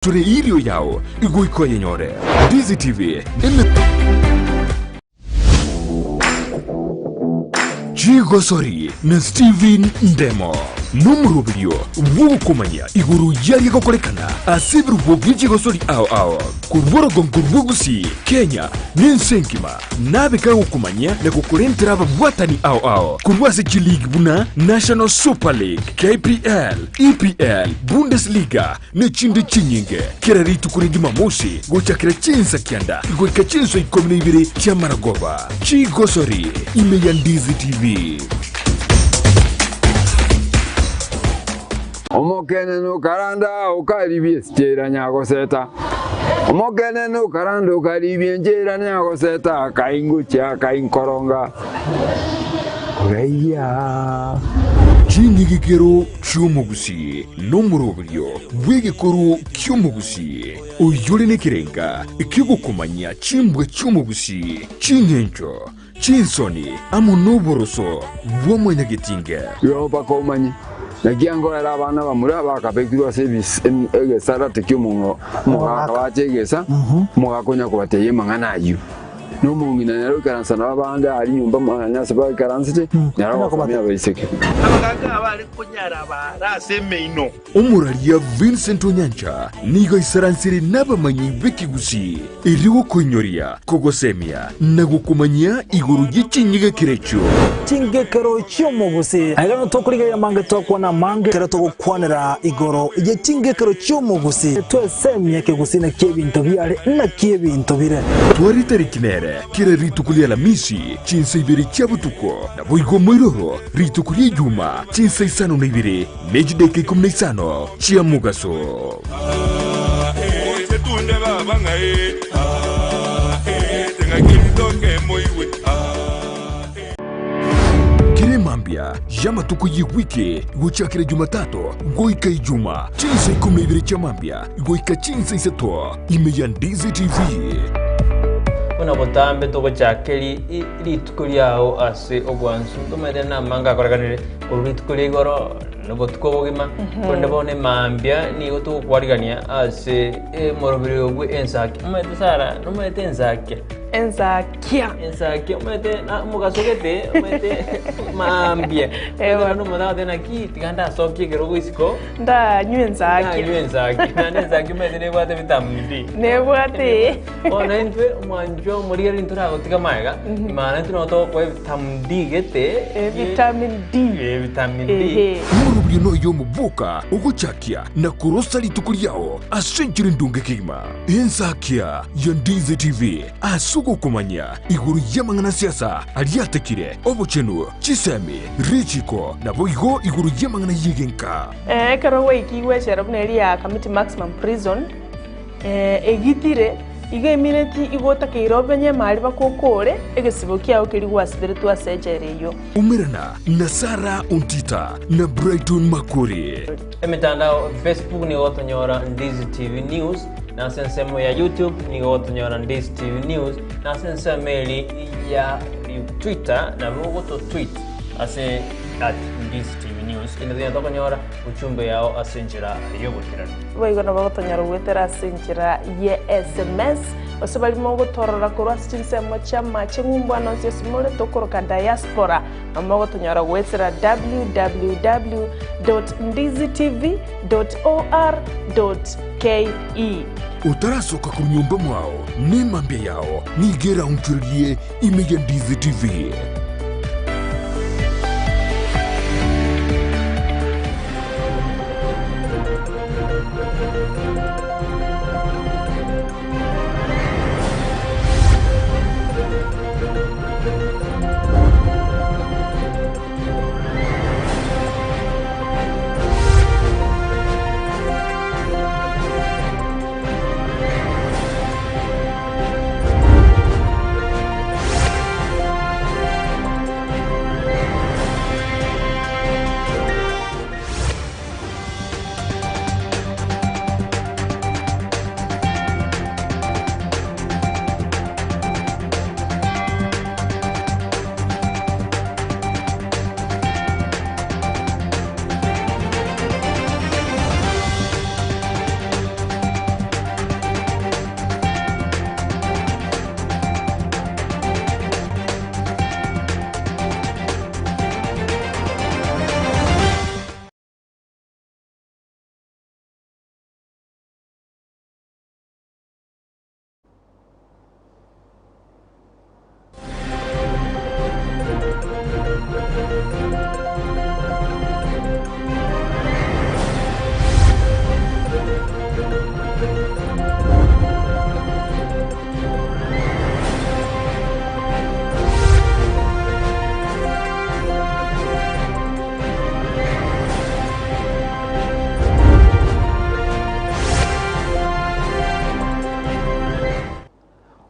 Tore irio yao goika oyenyore. Ndizi TV eme Chigosori na Steven Ndemo nomoroberio bw'ogokomanya igoro y'aria gokorekana ase ebirubo bie chigosori ao ao korwa orogongo rwa Gusii, Kenya na ense engima. Nabe kagokomanyia na gokorentera ababwatani ao ao korwa ase chiligi buna National Super League, KPL, EPL, Bundesliga ne chinde chinyinge. Kera rituko ria Jumamosi gochakera chinsa kianda goika chinsa ikomi na ibere chi'amaragoba. Chigosori ime ya Ndizi TV. Omokenene okaranda okaribia esichera nyagoseta, Omokenene okaranda okaribia enchera nyagoseta, Akaingochia akainkoronga koraigia. Chinyigikero chi'omogusii nomoroberio bw'egekoro ki'omogusii, oyore nekerenga ki'ogokomanyia chimbwa chi'omogusii, ching'encho, chinsoni, amo noboroso bwa mwanyagetinge. Igo mpaka omanye, naki angoera abana bamura bakabekirwe ase egesarate ki'omogaka bache egesa, omogaka onya kobatebia amang'ana ayio. Na omong'ina nere oikaransa nabo abande aria nyomba nonya ase baikaransete, nere ogosomia abaiseke. Abagaaka abare konyara baare ase emeino. Omoraria Vincent Onyancha nigo aisaransire nabamanyi b'ekegusii erio gokoinyoria, kogosemia na gokomanyia igoro ye chinyigekero echio. Chingekero chi'omogusii. Aiga nigo tokorigereria amange twakwana amange ekero togokwanera igoro ye chingekero chi'omogusii. Twesemie ekegusii naki ebinto biare naki ebinto bire. Tware etariki nere kera rituko ri'Alamisi chinsa ibere chia botuko, naboigo moiroro rituko ri'Ejuma chinsa isano na ibere ne chidaeka ikomi na isano chia mogaso. Kera emambia y'amatuko y'ewiki gochakera Jumatatu goika Ijuma, chinsa ikomi na ibere chia mambia goika chinsa isato, ime ya Ndizi TV. Buna botambe togochakeri rituko riao ase obwansu, ntomanyete namange akorekanire korwa rituko ria igoro na obotuko obogima, korende bono emambia nigo togokwarigania ase emoroberi bwe ensaki. Omanyete Sarah, nomanyete ensakia? Ensakia. Ensakia omanyete na omogaso gete, omanyete mambia. Ewa. Ekero omonto agoteba naki tiga ndasokie ekerogo isiko, Ndanywe ensakia. ndanywe ensakia. Naende ensakia omanyete nebwate vitamin D. Nebwate. Bono intwe omwanchwa omorigereria ntoragotiga magega, maana intwe nabo togokoa evitamin D gete, Eh, vitamin D. Eh, vitamin D. Ehe. Omorobio noyo omoboka ogochakia na korosa rituko riao ase enchera endonge kegima. Ensakia ya Ndizi TV ase ogokomanyia igoro y'amang'ana siasa aria atekire, obochenu, chisemi, richiko, naboigo igoro y'amang'ana y'egenka. Eh, ekero gwaikigwe echela buna eria ya Kamiti Maximum Prison, eh, egitire, iga emineti igo otakeire obenye emari bakokore egesibo kiao keria gwasiberetwe ase echela eyio. Umerana na Sarah Ontita na Brighton Makori. Emetandao Facebook nigo gotonyora Ndizi TV News, na ase ensemo ya YouTube nigo gotonyora Ndizi TV News, na ase ensemo eri ya Twitter nabo ogototweet ase at Ndizi TV News. Inde tonya tokonyora uchumbe yao ase enchera y'oboikeranu. Boigo nabo gotonyora goetera ase enchera ye sms, gose baria mogotorora korwa ase chinsemo chi'amache ng'umbu ande onsi ase more tokoroka diaspora, nabo mogotonyora goetera www dot ndizitv dot or dot ke. Otarasoka korwa nyomba mwao, nemambia yao nigo eraonchorerie ime ya Ndizi TV.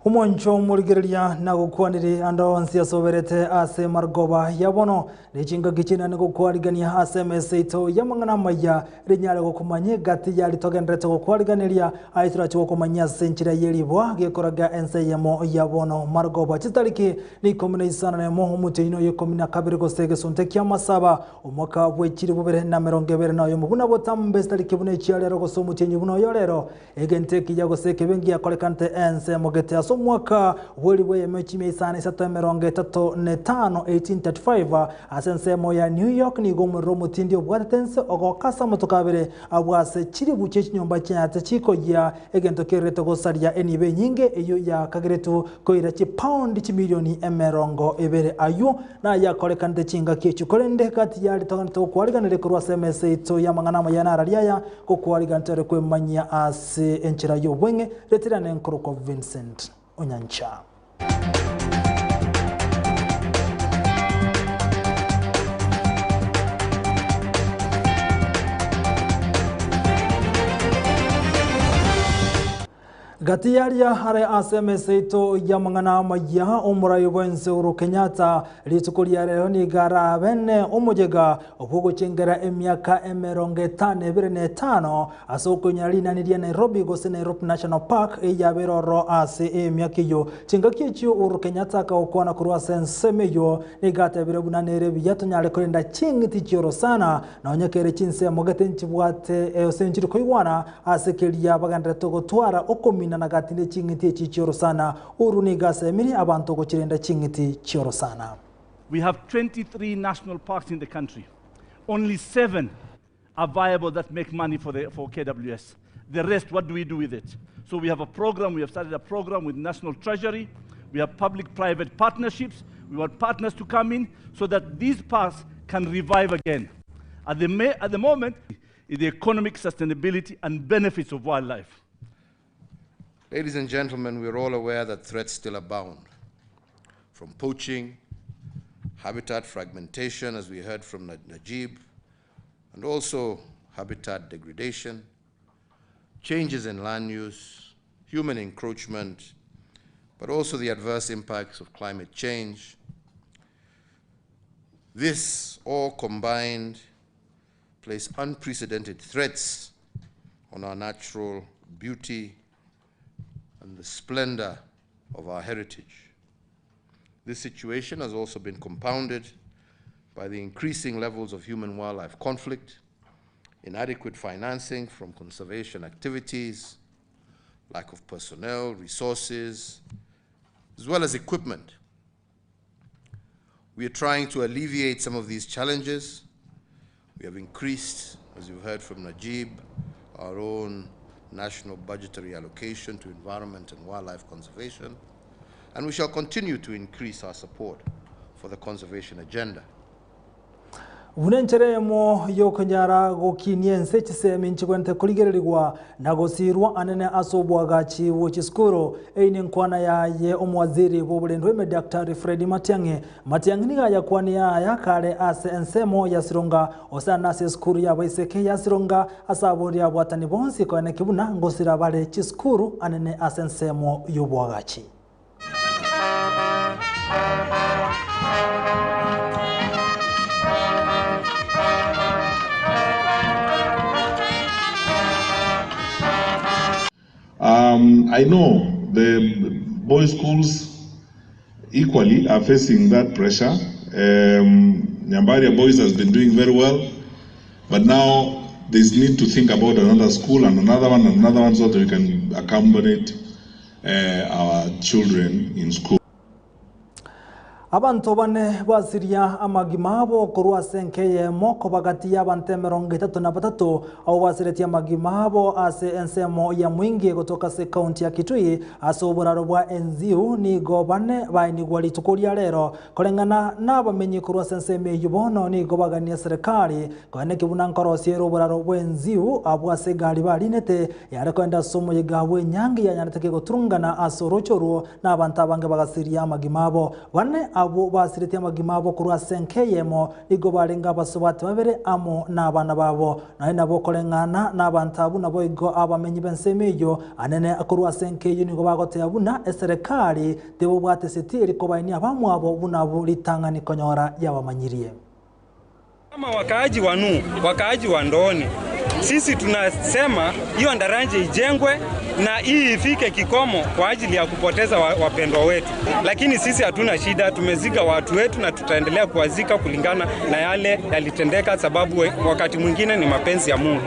Omoncho omorigereria nagokwanire ande onsi asoberete ase marogoba ya bono, ne chingaki chinene gokwarigania ase emesa yaito y'amang'ana amaya, rinyare gokomanya egati y'aria togendererete gokwariganeria, aye torache gokomanyia ase enchera ye riboa gekoraga ense eyemo ya bono marogoba chitariki nikomi na isano nemo omotienyi oyo ikomi na kabere gose egesunte ki'amasaba omwaka bwe chilifu bibere na emerongo ebere na oyomo buna botambe chitariki buna echia rero gose omotienyi buna oyo rero. Egento ekiya gose ekebe ngiakorekanete ensemo gete ase omwaka bw'elifu eyemo chimia isano isato emerongo etato na etano, 1835, ase ensemo ya New York nigo omorero omotindi obwatete ense ogoka ase amatuko abere abwo ase chilifu chie chinyomba chianyarete chikoyia, egento kererete gosaria enibo enyinge eyio yakageretwe koira chipaundi chimilioni emerongo ebere. Ayio nayakorekanete chingaki echio, korende gati yaria toganete gokwariganeria korwa ase emesa yaito y'amang'ana amaya nararia aya, Gokwariga ntare kwemanyia ase enchera y'obweng'e, reterane nkorokwa Vincent Onyancha. Gati y'aria are ase emesa yaito y'amang'ana amaya, omorai bw'ense Uhuru Kenyatta rituko ria rero nigo arabe ne omoyega bw'ogochengera emiaka emerongo etano ebere na etano ase okoinyora rinani ria Nairobi gose Nairobi National Park eyabere ororo ase emiaka eyio. Chingaki echio Uhuru Kenyatta akagokwana korwa ase ensemo eyio nigo atebire buna nere buya tonyare korenda ching'iti chi'orosana Nonya kere chinsemo gete nchibwate gose nchiri koigwana ase keria bagendererete gotwara okominana gati ne ching'iti echi chi'orosana. Uru nigo asemirie abanto gochirenda ching'iti chi'orosana. We have 23 national parks in the country. Only seven are viable that make money for, the, for KWS. The rest, what do we do with it? So we have a program, we have started a program with National Treasury. We have public-private partnerships. We want partners to come in so that these parks can revive again. At the, at the moment, is the economic sustainability and benefits of wildlife. Ladies and gentlemen, we're all aware that threats still abound, from poaching, habitat fragmentation, as we heard from Najib, and also habitat degradation, changes in land use, human encroachment, but also the adverse impacts of climate change. This all combined place unprecedented threats on our natural beauty and the splendor of our heritage. This situation has also been compounded by the increasing levels of human wildlife conflict, inadequate financing from conservation activities, lack of personnel, resources, as well as equipment. We are trying to alleviate some of these challenges. We have increased, as you've heard from Najib, our own national budgetary allocation to environment and wildlife conservation, and we shall continue to increase our support for the conservation agenda. Buna enchera eyemo y'okonyara gokinia ense chisemi nchigwenerete korigererigwa na gosiirwa anene ase oboagachi bwe chisukuru. Eyio nenkwana yaye omowaziri bw'oborendi bw'ime Daktari Fred Matiang'i. Matiang'i nigo ayakwanie aya kare ase ensemo ya Sironga osana nase esukuru y'abaiseke ya Sironga ase abori abwatani bonsi koeneki buna ngosira bare chisukuru anene ase ensemo y'oboagachi. Um, I know the boys' schools equally are facing that pressure. Um, Nyambaria Boys has been doing very well, but now there's need to think about another school and another one and another one so that we can accommodate uh, our children in school. Abanto bane basiria amagima abo korwa ase enka eyemo, koba gati y'abanto emerongo etato na batato abwo basiretie amagima abo ase ensemo ya Mwingi gotoka ase ekaunti ya Kitui ase oboraro bwa Enziu nigo bane baenigwa rituko ria rero koreng'ana nabamenyi korwa ase ensemo eyio bono nigo baganie serikali koeneki buna nkorosia ere oboraro bw'Enziu abwo ase egari barinete Yare koenda ase omoyega bw'enyangi yanyarete kegoturungana ase orooche orwo, na abanto abange bagasiria amagima abo. Bane abwo. Abwo basiretie amagima abo korwa ase enka eyemo nigo barenge abasubati babere amo nabana babo. Nonya nabo koreng'ana nabanto abwo naboigo abamenyi b'ensemo eyio anene korwa ase enka eyio nigo bagoteba buna eserekari tebobwate eseti eri kobainia abamwabo buna abwo ritang'ani konyora yabamanyirie. Kama wakaaji wa Nuu, wakaaji wa Ndooni, sisi tunasema hiyo daraja ijengwe na hii ifike kikomo kwa ajili ya kupoteza wapendwa wetu, lakini sisi hatuna shida, tumezika watu wetu na tutaendelea kuwazika kulingana na yale yalitendeka, sababu wakati mwingine ni mapenzi ya Mungu.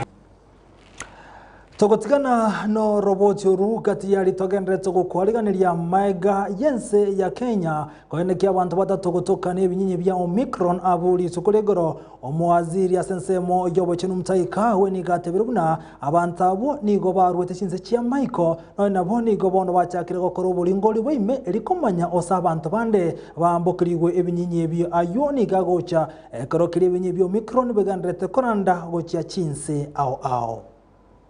Togotigana noroboti oru gati yari togenderete gokwariganeria maega y'ense ya Kenya koenekia abanto batato gotoka nebinyinyi bia Omicron abu rituko rigoro omowaziri ase ensemo y'obochenu Mutahi Kagwe nigo atebire buna abanto abwo nigo baruete chinse chia maiko nonye nabo nigo bono bachakire gokora oboringori bwa ime eri komanya ose abanto bande baambokirigwe ebinyinyi ebio aywo nigo agocha ekero keria ebinyinyi bia Omicron bigenderete koranda gochia chinse ao ao.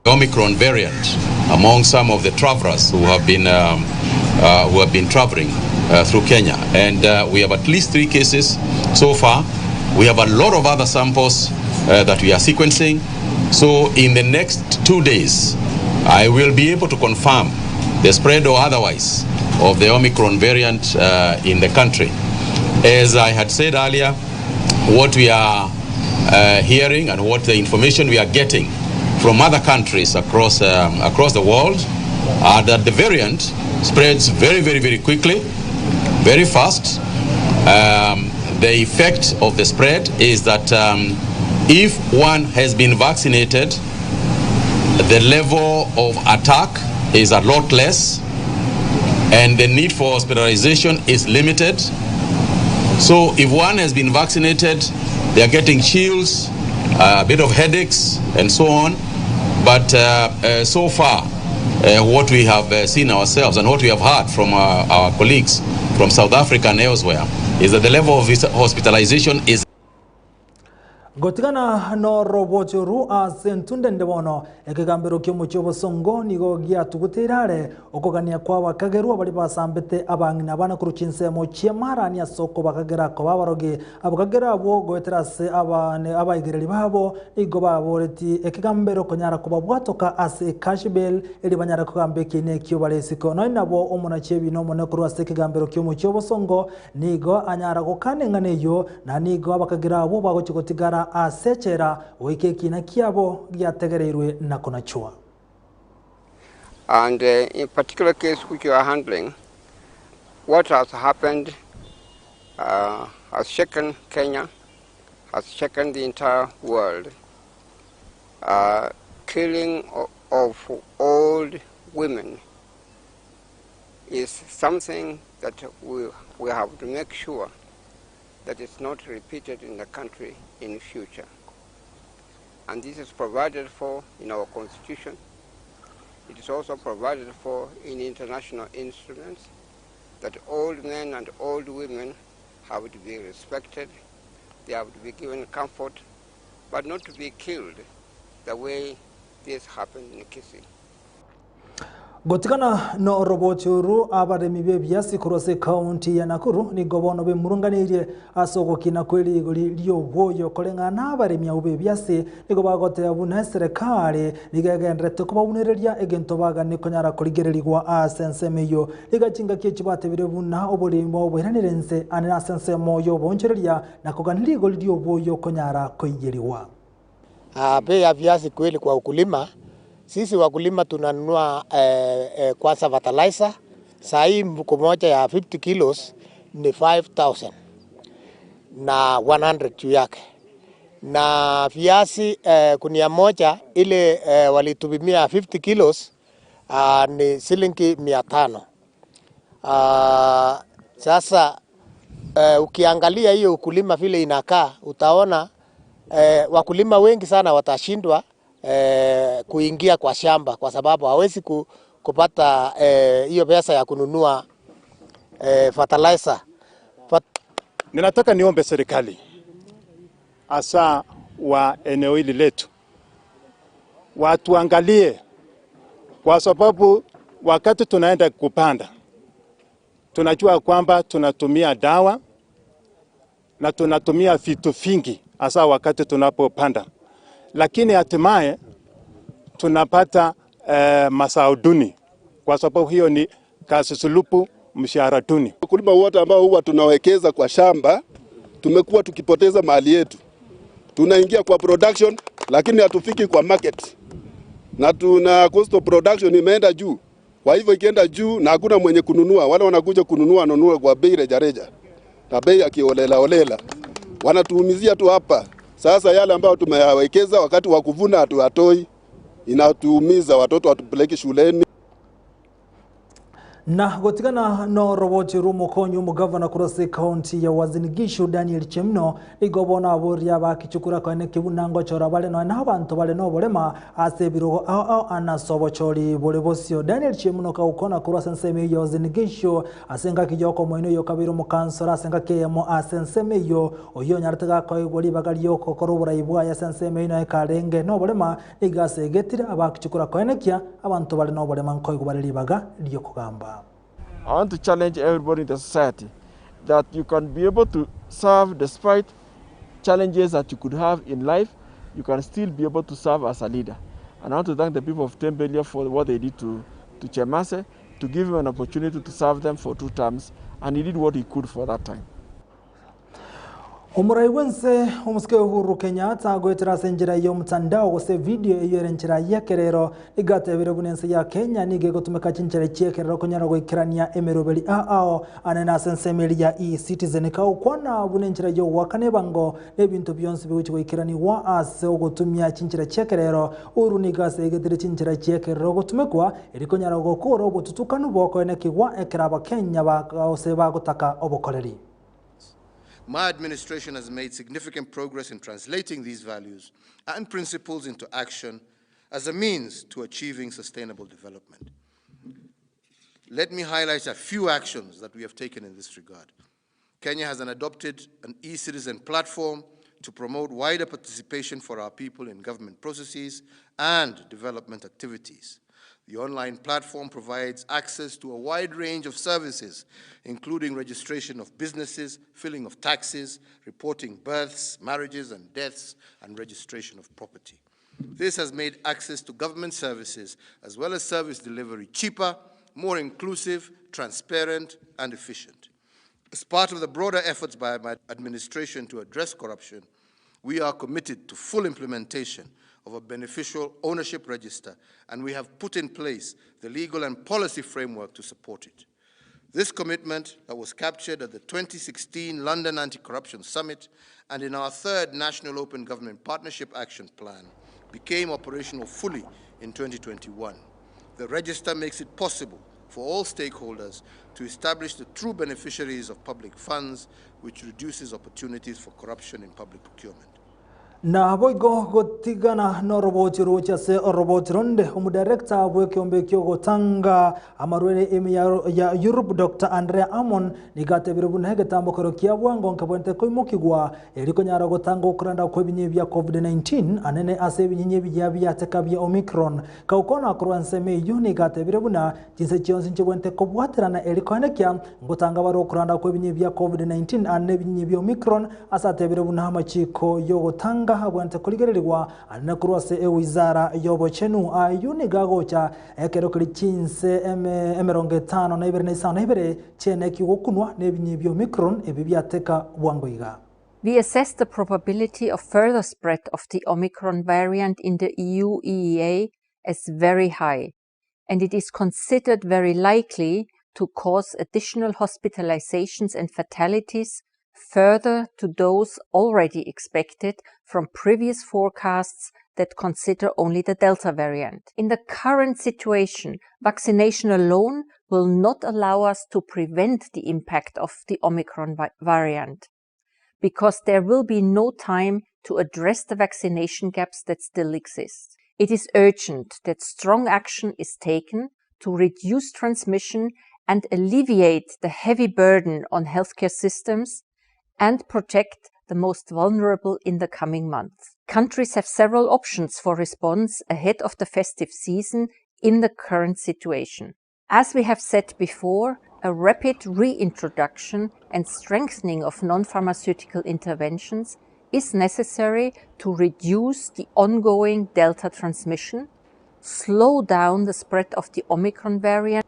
Omicron variant among some of the travelers who have been who have been traveling through Kenya and we have at least three cases so far. We have a lot of other samples that we are sequencing. So in the next 2 days, I will be able to confirm the spread or otherwise of the Omicron variant in the country. As I had said earlier, what we are hearing and what the information we are getting from other countries across the world are that the variant spreads very, very, very quickly, very fast. The effect of the spread is that if one has been vaccinated, the level of attack is a lot less and the need for hospitalization is limited. So if one has been vaccinated, they are getting chills, a bit of headaches, and so on. But so far, what we have seen ourselves and what we have heard from our colleagues from South Africa and elsewhere is that the level of hospitalization is Gotigana no roboti oru ase entundende bono ekegambero kia omochie obosongo nigo giatuguteire are okogania kwa abakagerwa bari basambete abang'ina bana korwa chinsemo chia marani ase okobakagera koba abarogi abakagera abwo goetera ase abane abaigereri babo nigo baboreti ekegambero konyara kobabwatoka ase ecash bail eri banyara kogamba ekiina ekio bare isiko nonya nabo omonachi ebina omone korwa ase ekegambero kia omochie obosongo nigo anyara gokana eng'ana eywo na nigo abakagira abwo bagochi gotigara ase echera goika ekina kiabo giategereirwe na konachwa. And in particular case which you are handling, what has happened has shaken Kenya, has shaken the entire world. Killing of old women is something that we have to make sure that it's not repeated in the country in future. And this is provided for in our constitution. It is also provided for in international instruments that old men and old women have to be respected, they have to be given comfort, but not to be killed the way this happened in Kisii. Gotigana no roboti oru abaremi b'ebiasi korwa ase ekaunti ya Nakuru nigo bono bemurunganirie ase ogokina kwa erigori ri'obwoyo koreng'ana abaremi abo b'ebiasi nigo bagoteba buna eserekari nigo egenderete kobabunereria egento bagani konyara korigererigwa ase ensemo eywo niga chingaki echi batebire buna oboremi bwabo bwairanire nse ane ase ensemo y'obonchoreria na kogania rigori ri'obwoyo konyara koiyerigwa. Bei ya viazi kweli kwa ukulima, sisi wakulima tunanunua kwanza fertilizer. Saa hii mfuko moja ya 50 kilos ni 5000 na 100 juu yake, na viazi gunia moja ile walitupimia 50 kilos ni shilingi 500. Sasa ukiangalia hiyo ukulima vile inakaa utaona wakulima wengi sana watashindwa kuingia kwa shamba kwa sababu hawezi kupata hiyo pesa ya kununua fertilizer. Ninataka niombe serikali hasa wa eneo hili letu watuangalie, kwa sababu wakati tunaenda kupanda tunajua kwamba tunatumia dawa. Na tunatumia vitu vingi hasa wakati tunapopanda, lakini hatimaye tunapata eh, mazao duni, kwa sababu hiyo ni kazi sulupu, mshahara duni. Wakulima wote ambao huwa tunawekeza kwa shamba tumekuwa tukipoteza mali yetu. Tunaingia kwa production lakini hatufiki kwa market, na tuna cost of production imeenda juu. Kwa hivyo ikienda juu na hakuna mwenye kununua, wale wanakuja kununua wanunua kwa bei rejareja na bei ya kiholela holela, wanatuumizia tu hapa. Sasa yale ambayo tumeyawekeza wakati wa kuvuna hatuyatoi, inatuumiza. Watoto hatupeleki shuleni. Na gotigana no roboti rw'omokonyi omogavana korwa ase ekaunti ya Uasin Gishu Daniel Chemno nigo bono aboria bakichukura koene kebuna ngochora bare nonya na abanto bare noborema ase ebirogo ao ao anase obochori bore bosio. Daniel Chemno kagokwana korwa ase ensemo eyio ya Uasin Gishu ase engaki yokomoina oyio okabeire omokansora ase engaki eyemo ase ensemo eyio oyio onyarete gakoegwa ribaga riogokora oborai bwaye ase ensemo eyio nonya karenge noborema Nigo ase egetire abakichukura koenekia abanto bare noborema nkoigwa bare ribaga ri'okogamba. I want to challenge everybody in the society that you can be able to serve despite challenges that you could have in life, you can still be able to serve as a leader. And I want to thank the people of Tembelia for what they did to, to Chemase, to give him an opportunity to serve them for two terms, and he did what he could for that time. Omorai bw'ense omosike Uhuru Kenyatta goetera ase enchera y'omotandao gose video eyio ere enchera y'ekerero nigo atebire buna ense ya Kenya nigo egotumeka chinchera chi'ekerero konyara goikerania emeroberi ao ao anene ase ensemo eria ya E-Citizen kagokwana buna enchera y'ogoakana ebango na ebinto bionsi bigochia goikeranigwa ase ogotumia chinchera chi'ekerero. Uhuru nigo asegetire chinchera chi'ekerero gotumekwa eri konyara gokora obotutukanu bokoenekigwa ekero abakenya gose bagotaka obokoreri. My administration has made significant progress in translating these values and principles into action as a means to achieving sustainable development. Let me highlight a few actions that we have taken in this regard. Kenya has an adopted an e-citizen platform to promote wider participation for our people in government processes and development activities. The online platform provides access to a wide range of services, including registration of businesses, filling of taxes, reporting births, marriages and deaths, and registration of property. This has made access to government services as well as service delivery cheaper, more inclusive, transparent, and efficient. As part of the broader efforts by my administration to address corruption, we are committed to full implementation of a beneficial ownership register, and we have put in place the legal and policy framework to support it. This commitment that was captured at the 2016 London Anti-Corruption Summit and in our third National Open Government Partnership Action Plan became operational fully in 2021. The register makes it possible for all stakeholders to establish the true beneficiaries of public funds, which reduces opportunities for corruption in public procurement. Naboigo gotigana noroboti roche ase oroboti ronde, omodirector bw'ekeombe ki'ogotanga amarwaire ime ya Europe Doctor Andrea Amon nigo atebire buna egetambokero kia bwango nkebwenerete koimokigwa erio konyara gotanga okoranda kw'ebinyi bia Covid-19 anene ase ebinyinyi ebiya biateka bia Omicron. Gokwana korwa ensemo eyio nigo atebire buna chinse chionsi nchibwenerete kobwaterana erio koenekia ngotanga bare okoranda kw'ebinyi bia Covid-19 ande nebinyinyi bia Omicron ase atebire buna amachiko yogotanga abwenerete korigererigwa ande korwa ase ewizara yobochenu. Ayio nigo agocha ekero keria chinse emerongo etano na ibere na isano na ibere chieneki gokunwa nebinyi bia Omicron ebi biateka bwango iga. We assess the probability of further spread of the Omicron variant in the EU EEA as very high, and it is considered very likely to cause additional hospitalizations and fatalities further to those already expected from previous forecasts that consider only the Delta variant. In the current situation, vaccination alone will not allow us to prevent the impact of the Omicron variant, because there will be no time to address the vaccination gaps that still exist. It is urgent that strong action is taken to reduce transmission and alleviate the heavy burden on healthcare systems and protect the most vulnerable in the coming months. Countries have several options for response ahead of the festive season in the current situation. As we have said before, A rapid reintroduction and strengthening of non-pharmaceutical interventions is necessary to reduce the ongoing Delta transmission, slow down the spread of the Omicron variant,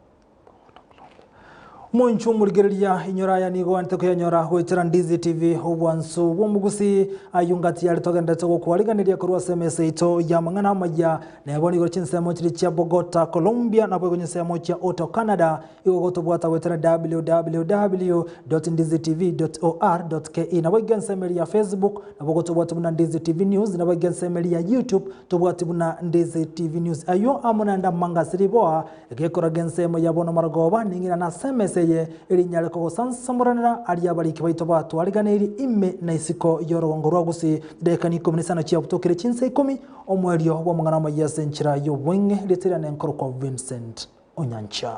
Omonche omorigereria inyora aya nigo ante koyanyora goetera Ndizi TV obwansu bw'omogusi ayio ngati yare togenderete gokwariganeria korwa ase emesa yaito y'amang'ana amaya Nebo nigo chinsemo chiria chia Bogota, Colombia, naboigo chinsemo chia Ottawa, Canada, igo gotobwata goetera www.ndizitv.or.ke. Naboigo ensemo eria ya Facebook, nabo gotobwate buna Ndizi TV News, naboigo ensemo eria ya YouTube, tobwati buna Ndizi TV News. Ayio amo naende amanga ase riboa, egekoraga ensemo ya bono marogoba, ning'irane ase emesa eye, erinyare kogosansamoranera aria abariki baito batwariganeirie ime na isiko y'orogongo rwa Gusii. Chidakika ni ikomi na isano chiabutokire chinsa ikomi, Omoerio bw'amang'ana amayia ase enchera y'obweng'e, rieta riane nkorokwa Vincent Onyancha.